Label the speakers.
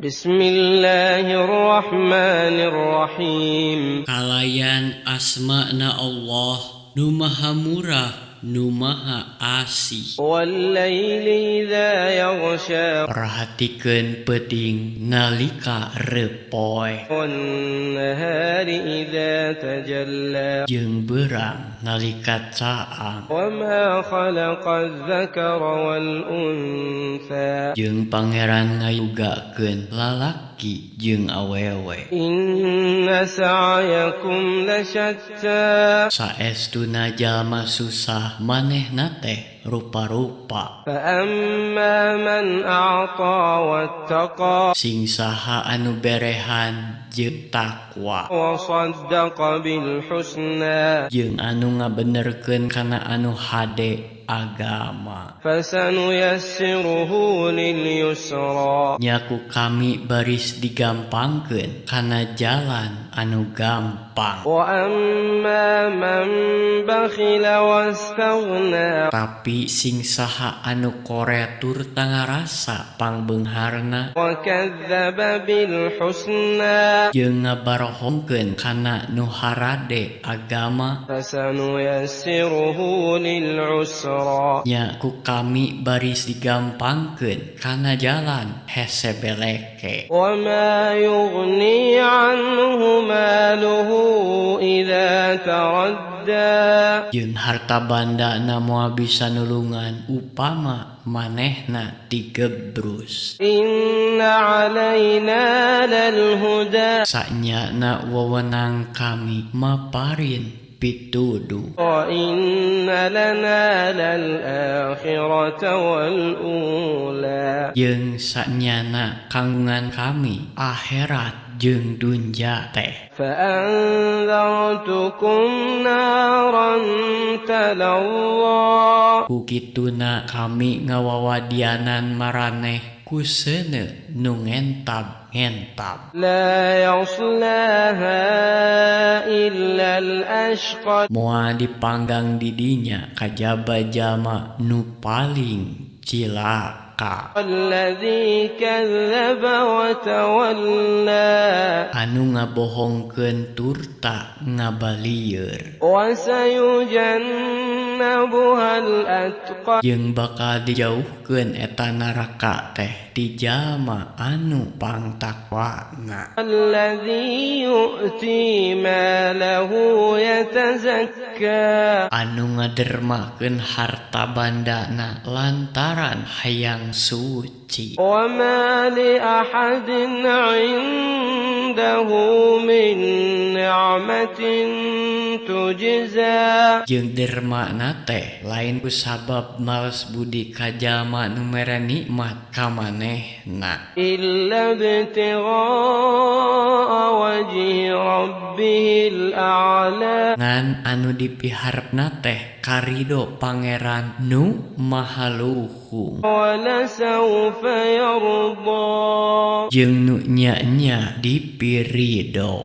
Speaker 1: بسم الله الرحمن الرحيم.
Speaker 2: Kalayan asmana Allah nu Maha Murah, nu Maha Asih.
Speaker 1: والليل إذا يغشى.
Speaker 2: Perhatikeun peuting nalika repoek.
Speaker 1: والنهار إذا تجلى.
Speaker 2: Jeung beurang nalika caang.
Speaker 1: وما خلق الذكر والأنثى.
Speaker 2: Jeung Pangeran ngayugakeun lalaki jeung awewe.
Speaker 1: إن سعيكم لشتى.
Speaker 2: Saestuna jalma susah manehna teh rupa-rupa.
Speaker 1: فأما من أعطى واتقى.
Speaker 2: Sing saha anu berehan jeung takwa.
Speaker 1: وصدق بالحسنى.
Speaker 2: Jeung anu ngabenerkeun kana anu hade agama.
Speaker 1: فسنيسره لليسرى.
Speaker 2: Nya ku kami baris digampangkeun kana jalan anu gampang.
Speaker 1: وأما من بخل واستغنى.
Speaker 2: Tapi sing saha anu koret turta ngarasa pangbeungharna.
Speaker 1: وكذب بالحسنى.
Speaker 2: Jeung ngabarohongkeun kana nu harade agama.
Speaker 1: فسنيسره للعسرى.
Speaker 2: Nya ku kami baris digampangkeun kana jalan hese beleke.
Speaker 1: وما يغني عنه ماله إذا تردى.
Speaker 2: Jeung harta banda na moal bisa nulungan upama manehna digebrus.
Speaker 1: إن علينا للهدى.
Speaker 2: Sanyana wewenang kami maparin pituduh.
Speaker 1: وإن لنا للآخرة والأولى.
Speaker 2: Jeung sanyana kanggungan kami akhirat jeung dunja teh.
Speaker 1: فأنذرتكم نارا تلظى.
Speaker 2: Ku kituna kami ngawawadianan maraneh ku seuneu nu ngentab-ngentab.
Speaker 1: لا يصلاها إلا الأشقى.
Speaker 2: Moal dipanggang didinya kajaba jalma nu paling cilaka.
Speaker 1: الذي كذب وتولى.
Speaker 2: Anu ngabohongkeun turta ngabalieur.
Speaker 1: وسيجنبها الأتقى.
Speaker 2: Jeung bakal dijauhkeun eta neraka teh ti jalma anu pangtakwana.
Speaker 1: الذي يؤتي ماله يتزكى.
Speaker 2: Anu ngadermakeun harta bandana lantaran hayang suci.
Speaker 1: وما لأحد عنده من نعمة تجزى.
Speaker 2: Jeung dermana teh lain ku sabab males budi ka jalma nu mere nikmat ka manehna.
Speaker 1: إلا ابتغاء وجه ربه الأعلى.
Speaker 2: Ngan anu dipiharepna teh karido Pangeran nu Maha Luhung.
Speaker 1: ولسوف يرضى.
Speaker 2: Jeung nu nya-nya dipirido.